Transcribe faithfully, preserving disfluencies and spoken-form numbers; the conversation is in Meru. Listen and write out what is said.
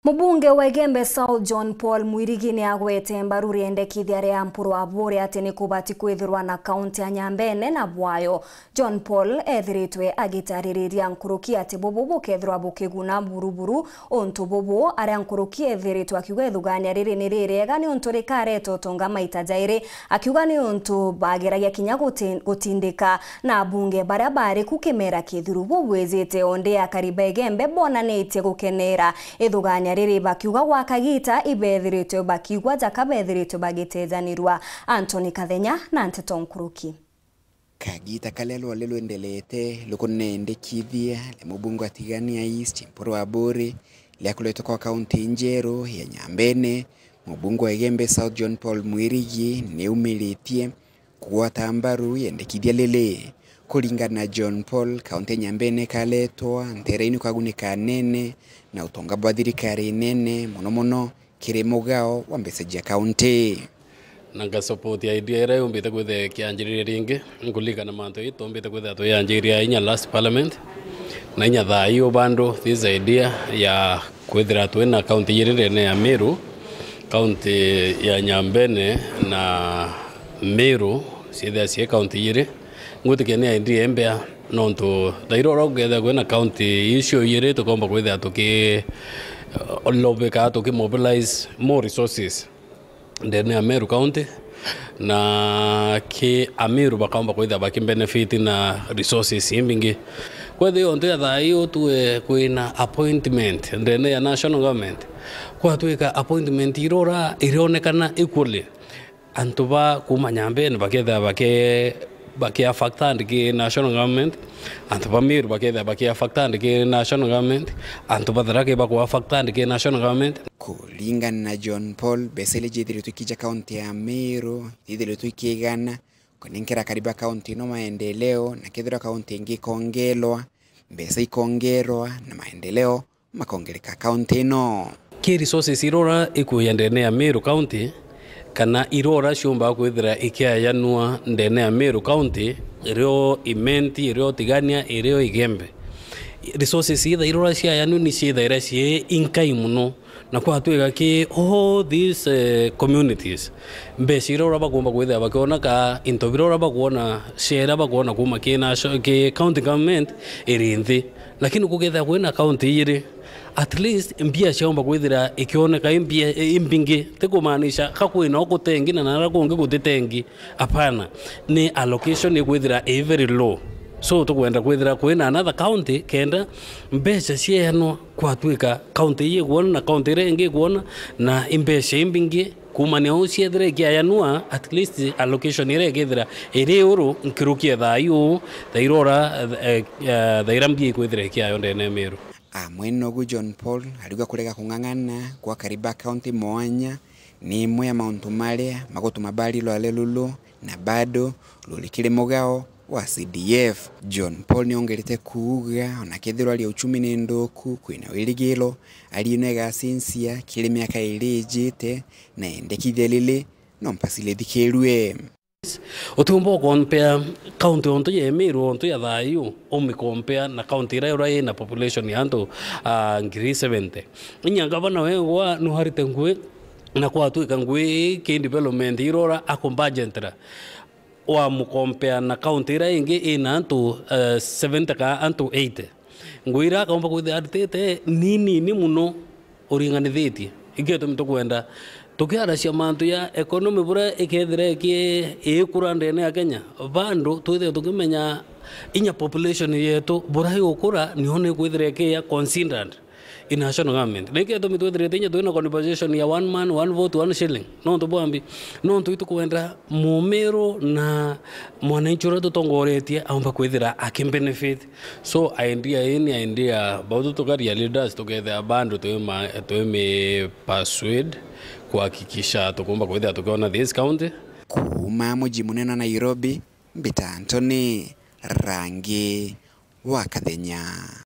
Mubunge wa Igembe South John Paul Mwirigi ni agwete mbaru riendekithia ria Mpuru Aburi ati ni kubati kwithirwa na kaunti ya Nyambene na bwayo. John Paul ethiritwe agitaririria nkuruki ati bubu bukethirwa bukiguna buruburu untu bubu, aria nkuruki ethiritwe akiuga ithugania riri ni ririega niuntu rikareta utonga maita jairi, akiuga niuntu bageragia kinya guti-, gutindika na abunge baria bari ku kimera kithiru. Bubwijite undi akari ba Igembe bonanitie gukenera ithugania riri, bakiuga gwa kagita ibethiritwe bakiigua jaka bethiritwe bagitejanirua. Anthony Kathenya na nteto nkuruki. Kagita karia rwari rwendelete rukunendekithia ria mubunge wa Tigania East, Mpuru Aburi, ria kuretwe kwa kaunti njeru ya Nyambene, mubunge wa Igembe South John Paul Mwirigi niumiritie kugwata mbaru yendekithia riri. Kuringana na John Paul, kaunti ya Nyambene ikaretwa nteeraini kwagunika anene na utonga bwa thirikari nene, mono mono kiri mugao wa mbeca cia kaunti. Na nga support idea iria yumbite kwithira ikianjiriria ringi, nkuririkana mantu ii tumbite kwithira tuyanjiriria inya last parliament, na inya thaa ii bandu this idea ya kwithira twina kaunti ijiri ndene ya Meru, kaunti ya Nyambene na Meru ciithira cii kaunti ijiri. Ngwitikia ni idea imbea, nontu thaira uria ukethira kwina kaunti icio ijiri, tukomba kwithira tuki lobby kana tuki mobilize more resources ndene ya Meru County, na ki Ameru bakaomba kwithira baki benefit na resources imbingi. Kwethira untu ya thaa ii utue kwina appointment ndene ya national government, kwatwika appointment irora irionekana equally, antu ba kuma Nyambene bakethira baki, baki affected ki national government, antu ba Meru bakethira baki affected ki national government, antu ba Tharaka baku affected ki national government. Kuringana na John Paul, mbeca iria ciithiritwe ikija kaunti ya Meru, ithiritwe ikigana kunenkera akari ba kaunti ino maendeleo, na kethirwa kaunti ingi ikongerwa, mbeca ikongerwa na maendeleo makongereka kaunti ino. Ki resources irora ikuya ndene ya Meru County, kana irora ciumba kwithira ikiayanua ndene ya Meru County, irio Imenti, irio Tigania, irio Igembe. Resources itha irora ciayanua ni ciithaira cii inkai mono, na kwatwika ki all these, eh, communities, mbeca irora bakumba kwithira bakiona ka into birora bakuona, share bakuona kuma ki nasho-, ki county government iri nthi. Lakini kukethira kwina kaunti ijiri, at least mbia ciaumba kwithira ikioneka i mbia, i mbingi. Ti kumaanisha ka kwina o kutengi na nara kungi gutitengi. Apana. Ni allocation ikwithira i very low. So tukwenda kwithira kwina another county kenda mbeca cieanwa kwatwika county iji ikuona na county iria ingi ikuona, na i mbeca imbingi. Kumania uu ciethira ikiayanua, at least allocation iria ikethira iri uru nkiruki ya thaa ii uu, thaa irora, eh, eh, thaa iria mbia ikwithira ikiayo ndene ya Meru. Amwe nogu John Paul ariuga kurega kung'ang'ana kwa akari ba county mwanya ni imwe ya mauntu maria magutuma bari rwale rulu na bado ruri kiri mugao wa C D F. John Paul niongerete kuuga ona kethirwa ari ya uchumi ni nthuku, kwina wirigiro ari ino igacinzia kiri miaka iri ijite, na endekithia riri no mpasi rithikirue. Utiumba ukompea county ontu ya Meru, ontu ya thaa ii, umikompea na county iria iria ina population ya antu, ah, ngiri seventy. Inya ngavana wengwa nuharite ngui na kwatwika ngui ii ki development irora akumbajentera. Wamukompea na county iria ingi ina antu, eh, seventy ka antu eighty. Ngui iria akaumba kwithira aritite ni nini muno uringanithitie. Ikio gitumi tukwenda tukiaracia mantu ya economy buria ikethira iki-, ikura ndene ya Kenya, bandu twithire tukimenya inya population yetu buria igukura, niyo nikwithira ikiya considered i national government. Na ikio gitumi twithirite inya twina conversation ya one man, one vote, one shilling. Nontu bwambi, nontu itukwenda mumiru na mwananchi uria tutongoretie aumba kwithira akibenefit. So idea ii ni idea bau tutukaria leaders tukethira bandu twi ma-, twi mi persuade kuhakikisha tukumba kwithira tukiona this county. Kuuma muji munene wa Nairobi, mbita Anthony Rangi wa Kathenya.